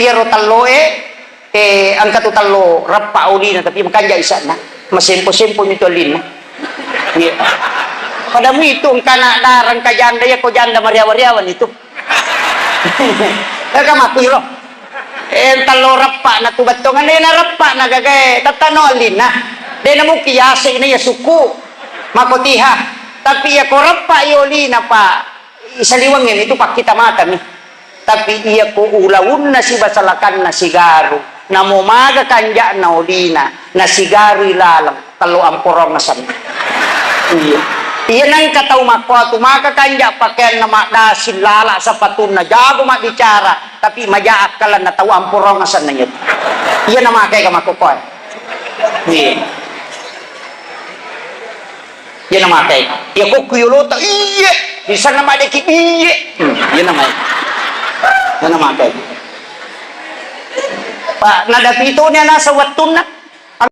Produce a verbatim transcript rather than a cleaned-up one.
Ero telloe, eh, engka tu tello reppa olina, tapi makanja isanna. Masempo-sempo mi tu olinna. Iya. Pada mu itu engka anak dara, engka janda, iya ko janda mariawa-riawa ni tu. Engka maku iro. Eh, tello reppa na tu bettongan, de na reppa na gagae, tattano olinna. De na muki yase na iya suku. Mako tiha. Tapi iya ko reppa i olina, Pak. Saliweng ini tu pakkita mata mi. Tapi iya ko ulaunna sibasalakanna sigaru, namo maga kanja'na olina, na sigaru ilaleng, tello amporong asenna. Iya. Iya nengka tau makkuatu maka kanja pakeanna maddasi lala sapatunna jago mabbicara, tapi maja akkalanna tau amporong asenna iya. Iya na makai ka makkokoe. Iya. Iya namakai. Iya kokku yolota, iye. Bisa namadeki, iye. Hmm, iya namai. Iya namakai. Pak, nadapi itu ni nasa wettunna.